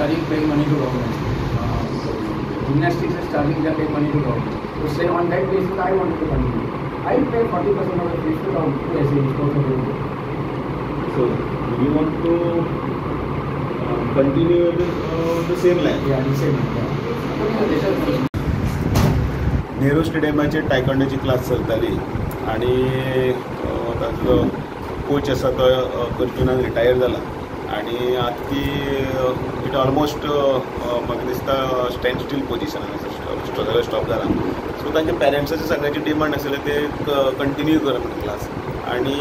charging paying money to government. Gymnastics is charging, they are paying money to government. So say on that basis I want to continue. I will pay 40% of the fees to government, to SAD, Sports Authority. So you want to continue the same line? Yeah, the same line. Nehru स्टेडियमाचेर टायक्वांडोची class चलताली आनी ताजो coach आसा तो अर्जुनान retire जाला आनी आतां ती it almost म्हाका दिसता स्टँड स्टील पोजिशनान आसा, सगळें स्टॉप जाला. सो तांच्या पेरंट्साची सगळ्यांची डिमांड आसली ते कंटिन्यू कर म्हणून क्लास. आनी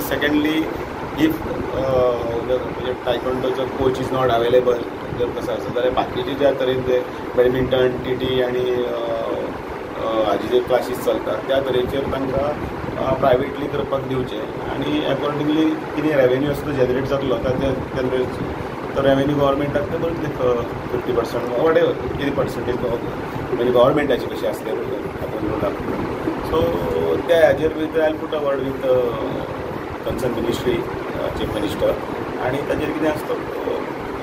सेकेंडली if म्हणजे टायक्वांडोचो कोच is not available जर कसो आसा जाल्यार बाकीचे ज्या तरेन जे बॅडमिंटन, टी आनी हाजे जे क्लासीस चलतात त्या तरेचेर तांकां प्रायवेटली करपाक दिवचें आनी एकॉर्डिंगली कितें रेवेन्यू आसा तो जनरेट जातलो तो रेवेन्यू गव्हर्मेंटाक ते बरयतले 50% what ever कितें पर्संटेज म्हणजे गव्हर्मेंटाची कशी आसली आपूण सो त्या हाजेर with I put a word with concern ministry, chief minister आनी ताजेर कितें आसता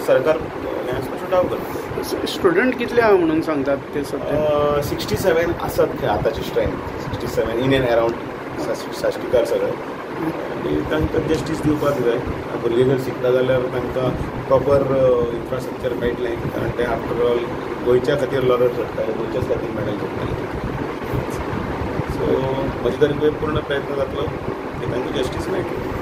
सरकार हें आसता सुटाव करता. स्टुडंट कितले आहा म्हणून सांगतात ते सध्या? 67 आसात थंय आतांची स्ट्रेंथ, 67 इन एंड अरावंड साश्टीकार सगळे. आनी तांकां जस्टीस दिवपाक जाय. भुरगे जर शिकता जाल्यार तांकां प्रॉपर इन्फ्रास्ट्रक्चर मेळटलें, कारण ते आफ्टर ऑल गोंयच्या खातीर लॉरल सोडटाले, गोंयच्याच खातीर मॅडल सोडटाले. सो म्हजे तरेन पूर्ण प्रयत्न जातलो की तांकां जस्टीस मेळटलें.